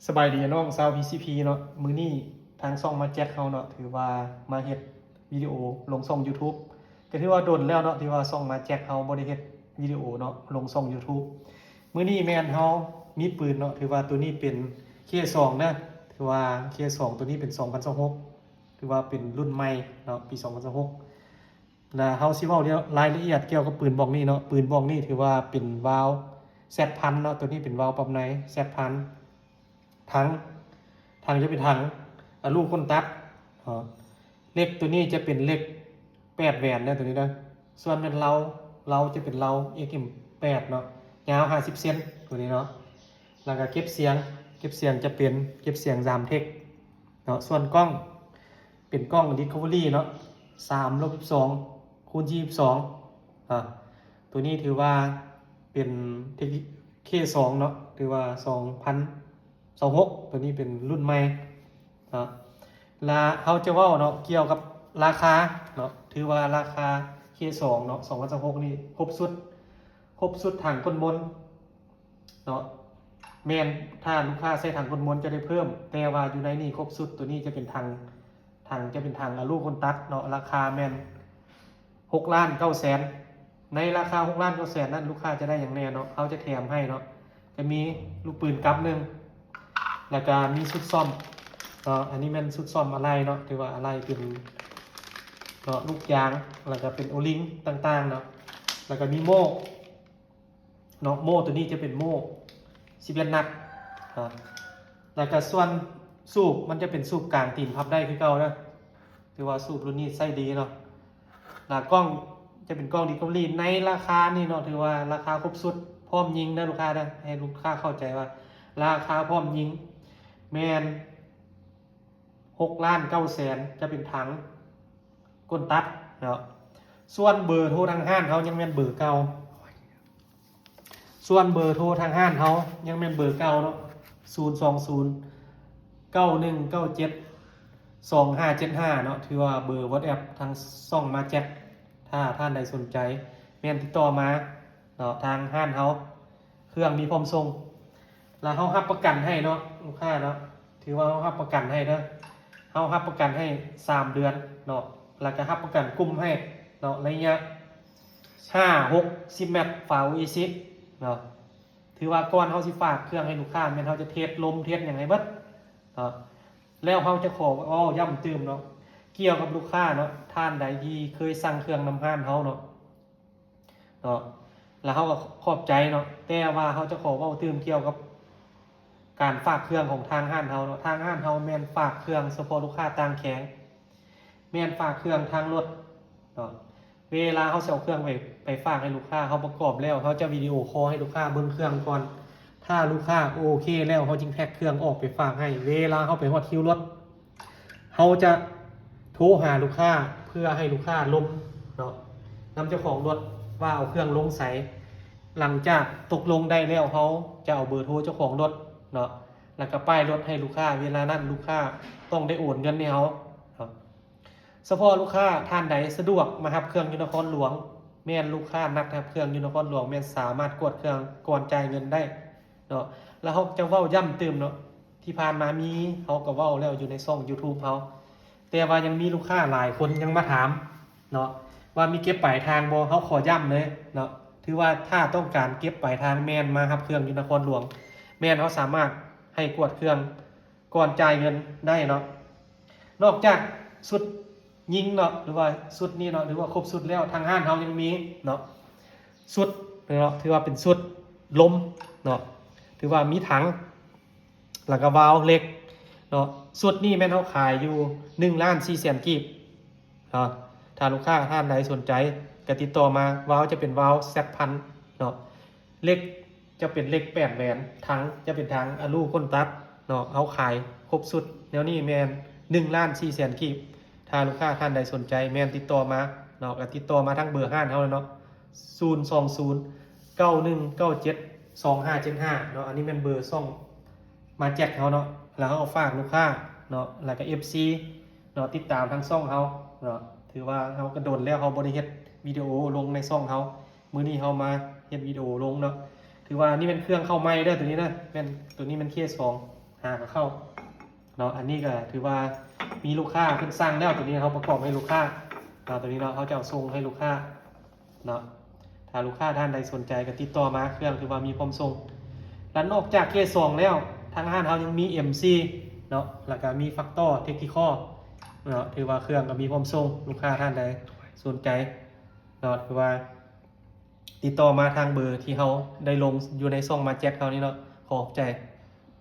ສະບາຍດີນ້ອງຊາວ ພີ ຊີ ພີ ເນາະ, ມື້ນີ້ທາງຊ່ອງມາແຈັກເຮົາເນາະ ຖືວ່າມາເຮັດວິດີໂອລົງຊ່ອງ YouTube. ກໍຖືວ່າດົນແລ້ວເນາະ ທີ່ວ່າຊ່ອງມາແຈັກເຮົາບໍ່ໄດ້ເຮັດວິດີໂອເນາະ ລົງຊ່ອງ YouTube. ມື້ນີ້ແມ່ນເຮົາມີປືນເນາະ, ຖືວ່າໂຕນີ້ເປັນ ເຄ ສອງ ເດີ, ຖືວ່າ ເຄ ສອງ ໂຕນີ້ເປັນ ສອງພັນຊາວຫົກ ຖືວ່າເປັນລຸ້ນໃໝ່ເນາະ ປີ ສອງພັນຊາວຫົກ. ແລ້ວເຮົາຊິເວົ້າລາຍລະອຽດກ່ຽວກັບປືນບອກນີ້ເນາະ. ປືນບອກນີ້ຖືວ່າເປັນວາວ ແຊັດ ພັນ ເນາະ, ໂຕນີ້ເປັນວາວປັບໃນ ແຊັດ ພັນ, ຖັງ ຖັງຈະເປັນຖັງອາລູກຄົນຕັດເນາະ. ເຫຼັກໂຕນີ້ຈະເປັນເຫຼັກແປດແຫວນເດີ ໂຕນີ້ເດີ. ສ່ວນແມ່ນເລົາ ເລົາຈະເປັນເລົາ ເອັກເອັມ ແປດ ເນາະ, ຍາວຫ້າສິບເຊັນ ໂຕນີ້ເນາະ. ແລ້ວກໍເກັບສຽງ ເກັບສຽງຈະເປັນເກັບສຽງສາມເທັກເນາະ. ສ່ວນກ້ອງ ເປັນກ້ອງ Discovery ເນາະ ສາມລວມສິບສອງ ຄູນສີ່ສິບສອງ ອາ ໂຕນີ້ຖືວ່າເປັນ ເຄ ສອງ ເນາະ, ຖືວ່າ ສອງພັນຊາວຫົກ ໂຕນີ້ເປັນລຸ້ນໃໝ່ເນາະ. ລະເຮົາຈະເວົ້າເນາະ ກ່ຽວກັບລາຄາເນາະ, ຖືວ່າລາຄາ ເຄ ສອງ ເນາະ ສອງພັນຊາວຫົກນີ້ຄົບຊຸດ ຄົບຊຸດຖັງກົ້ນມົນ ເນາະ. ແມ່ນ ຖ້າລູກຄ້າໃຊ້ຖັງກົ້ນມົນຈະໄດ້ເພີ່ມ, ແຕ່ວ່າຢູ່ໃນນີ້ຄົບຊຸດ ໂຕນີ້ຈະເປັນຖັງ ຖັງຈະເປັນຖັງອາລູຄົນຕັດເນາະ, ລາຄາແມ່ນຫົກລ້ານເກົ້າແສນ. ໃນລາຄາຫົກລ້ານເກົ້າແສນນັ້ນ ລູກຄ້າຈະໄດ້ຫຍັງແດ່ເນາະ? ເຮົາຈະແຖມໃຫ້ເນາະ, ຈະມີລູກປືນກັບໜຶ່ງ ແລ້ວກະມີຊຸດສ້ອມເນາະ, ອັນນີ້ແມ່ນຊຸດສ້ອມອາໄຫຼ່ເນາະ, ຖືວ່າອາໄຫຼ່ເປັນເນາະ ລູກຢາງ ແລ້ວກະເປັນໂອລິງຕ່າງໆເນາະ, ແລ້ວກະມີໂມ້ ເນາະ. ໂມ້ໂຕນີ້ຈະເປັນໂມ້ສິບເອັດນັດເນາະ. ແລ້ວກະສ່ວນສູບ ມັນຈະເປັນສູບກາງຕີນພັບໄດ້ຄືເກົ່າເດີ, ຖືວ່າສູບລຸ້ນນີ້ໃຊ້ດີເນາະ. ລະກ້ອງຈະເປັນກ້ອງ Discovery ໃນລາຄານີ້ເນາະ, ຖືວ່າລາຄາຄົບຊຸດ ພ້ອມຍິງເດີລູກຄ້າເດີ, ໃຫ້ລູກຄ້າເຂົ້າໃຈວ່າລາຄາພ້ອມຍິງແມ່ນຫົກລ້ານເກົ້າແສນ ຈະເປັນຖັງກົ້ນຕັດເນາະ. ສ່ວນເບີໂທທາງຮ້ານເຮົາຍັງແມ່ນເບີເກົ່າ. ສ່ວນເບີໂທທາງຮ້ານເຮົາຍັງແມ່ນເບີເກົ່າເນາະ, ສູນສອງສູນ ເກົ້າໜຶ່ງເກົ້າເຈັດ ສອງຫ້າເຈັດຫ້າເນາະ, ຖືວ່າເບີ WhatsApp ທາງຊ່ອງມາແຈັກ. ຖ້າທ່ານໃດສົນໃຈແມ່ນຕິດຕໍ່ມາເນາະ ທາງຮ້ານເຮົາ ເຄື່ອງມີພ້ອມສົ່ງ. ແລ້ວເຮົາຮັບປະກັນໃຫ້ເນາະ ລູກຄ້າເນາະ, ຖືວ່າເຮົາຮັບປະກັນໃຫ້ເດີ, ເຮົາຮັບປະກັນໃຫ້ສາມເດືອນເນາະ, ແລ້ວກະຮັບປະກັນກຸ່ມໃຫ້ເນາະ ໄລຍະຫ້າ ຫົກ ສິບແມັດ ຝາໂອເອຊິສເນາະ. ຖືວ່າກ່ອນເຮົາຊິຝາກເຄື່ອງໃຫ້ລູກຄ້າ ແມ່ນເຮົາຈະເທສລົມເທສຫຍັງໃຫ້ເບິດເນາະ. ແລ້ວເຮົາຈະຂໍເວົ້າຢ້ຳຕື່ມເນາະ ກ່ຽວກັບລູກຄ້າເນາະ, ທ່ານໃດທີ່ເຄີຍສັ່ງເຄື່ອງນຳຮ້ານເຮົາເນາະ ເນາະ ແລ້ວເຮົາກໍຂອບໃຈເນາະ, ແຕ່ວ່າເຮົາຈະຂໍເວົ້າຕື່ມກ່ຽວກັບການຝາກເຄື່ອງຂອງທາງຮ້ານເຮົາເນາະ. ທາງຮ້ານເຮົາແມ່ນຝາກເຄື່ອງສະເພາະລູກຄ້າຕ່າງແຂວງ, ແມ່ນຝາກເຄື່ອງທາງລົດເນາະ. ເວລາເຮົາຊິເອົາເຄື່ອງໄປ ໄປຝາກໃຫ້ລູກຄ້າ, ເຮົາປະກອບແລ້ວ ເຮົາຈະວິດີໂອຄໍໃຫ້ລູກຄ້າເບິ່ງເຄື່ອງກ່ອນ. ຖ້າລູກຄ້າໂອເຄແລ້ວ ເຮົາຈຶ່ງແພັກເຄື່ອງອອກໄປຝາກໃຫ້. ເວລາເຮົາໄປຮອດຄິວລົດ ເຮົາຈະໂທຫາລູກຄ້າເພື່ອໃຫ້ລູກຄ້າລົມເນາະ ນຳເຈົ້າຂອງລົດວ່າເອົາເຄື່ອງລົງໃສ. ຫຼັງຈາກຕົກລົງໄດ້ແລ້ວ ເຮົາຈະເອົາເບີໂທເຈົ້າຂອງລົດເນາະ ແລ້ວກໍປ້າຍລົດໃຫ້ລູກຄ້າ. ເວລານັ້ນລູກຄ້າຕ້ອງໄດ້ໂອນເງິນໃຫ້ເຮົາເນາະ. ສະເພາະລູກຄ້າທ່ານໃດສະດວກມາຮັບເຄື່ອງຢູ່ນະຄອນຫຼວງ, ແມ່ນລູກຄ້ານັດຮັບເຄື່ອງຢູ່ນະຄອນຫຼວງ ແມ່ນສາມາດກວດເຄື່ອງກ່ອນຈ່າຍເງິນໄດ້ເນາະ. ແລ້ວເຮົາຈະເວົ້າຢ້ຳຕື່ມເນາະ, ທີ່ຜ່ານມາມີ ເຮົາກໍເວົ້າແລ້ວຢູ່ໃນຊ່ອງ YouTube ເຮົາ, ແຕ່ວ່າຍັງມີລູກຄ້າຫຼາຍຄົນຍັງມາຖາມເນາະ ວ່າມີເກັບປາຍທາງບໍ່? ເຮົາຂໍຢ້ຳເລີຍເນາະ, ຖືວ່າຖ້າຕ້ອງການເກັບປາຍທາງ ແມ່ນມາຮັບເຄື່ອງຢູ່ນະຄອນຫຼວງ, ແມ່ນເຮົາສາມາດໃຫ້ກວດເຄື່ອງກ່ອນຈ່າຍເງິນໄດ້ເນາະ. ນອກຈາກຊຸດຍິງເນາະ ຫຼືວ່າຊຸດນີ້ເນາະ ຫຼືວ່າຄົບຊຸດແລ້ວ, ທາງຮ້ານເຮົາຍັງມີເນາະ ຊຸດເນາະ ຖືວ່າເປັນຊຸດລົມເນາະ, ຖືວ່າມີຖັງ ແລ້ວກໍວາວເຫຼັກເນາະ. ຊຸດນີ້ແມ່ນເຮົາຂາຍຢູ່ໜຶ່ງລ້ານສີ່ແສນກີບເນາະ. ຖ້າລູກຄ້າທ່ານໃດສົນໃຈກໍຕິດຕໍ່ມາ. ວາວຈະເປັນວາວ ແຊັດ ພັນເນາະ, ເຫຼັກຈະເປັນເຫຼັກແປດແຫວນ, ຖັງຈະເປັນຖັງອາລູຄົນຕັດເນາະ. ເຮົາຂາຍຄົບຊຸດແນວນີ້ແມ່ນໜຶ່ງລ້ານສີ່ແສນກີບ. ຖ້າລູກຄ້າທ່ານໃດສົນໃຈແມ່ນຕິດຕໍ່ມາເນາະ, ກໍຕິດຕໍ່ມາທາງເບີຮ້ານເຮົາເນາະ ສູນສອງສູນ ເກົ້າໜຶ່ງເກົ້າເຈັດ ສອງຫ້າເຈັດຫ້າເນາະ. ອັນນີ້ແມ່ນເບີຊ່ອງມາແຈັກເຮົາເນາະ, ແລ້ວເຮົາກໍຝາກລູກຄ້າເນາະ ແລ້ວກໍເອັຟຊີເນາະ ຕິດຕາມທາງຊ່ອງເຮົາເນາະ. ຖືວ່າເຮົາກໍດົນແລ້ວເຮົາບໍ່ໄດ້ເຮັດວິດີໂອລົງໃນຊ່ອງເຮົາ, ມື້ນີ້ເຮົາມາເຮັດວິດີໂອລົງເນາະ. ຖືວ່ານີ້ແມ່ນເຄື່ອງເຂົ້າໃໝ່ເດີ ໂຕນີ້ນະ, ແມ່ນ ໂຕນີ້ແມ່ນ ເຄ ສອງ ຫາກໍເຂົ້າເນາະ. ອັນນີ້ກໍຖືວ່າມີລູກຄ້າເພິ່ນສັ່ງແລ້ວ ຕົວນີ້ເຮົາປະກອບໃຫ້ລູກຄ້າເນາະ. ຕົວນີ້ເນາະ ເຮົາຈະເອົາສົ່ງໃຫ້ລູກຄ້າເນາະ. ຖ້າລູກຄ້າທ່ານໃດສົນໃຈກໍຕິດຕໍ່ມາ ເຄື່ອງຖືວ່າມີພ້ອມສົ່ງ. ແລະນອກຈາກເກສອງແລ້ວ ທາງຮ້ານເຮົາຍັງມີເອັມຊີເນາະ ແລ້ວກໍມີແຟັກເຕັກທິຄໍເນາະ. ຖືວ່າເຄື່ອງກໍມີພ້ອມສົ່ງ ລູກຄ້າທ່ານໃດສົນໃຈເນາະ ຖືວ່າຕິດຕໍ່ມາທາງເບີທີ່ເຮົາໄດ້ລົງຢູ່ໃນຊ່ອງມາແຈັກເຮົານີ້ເນາະ. ຂໍຂອບໃຈ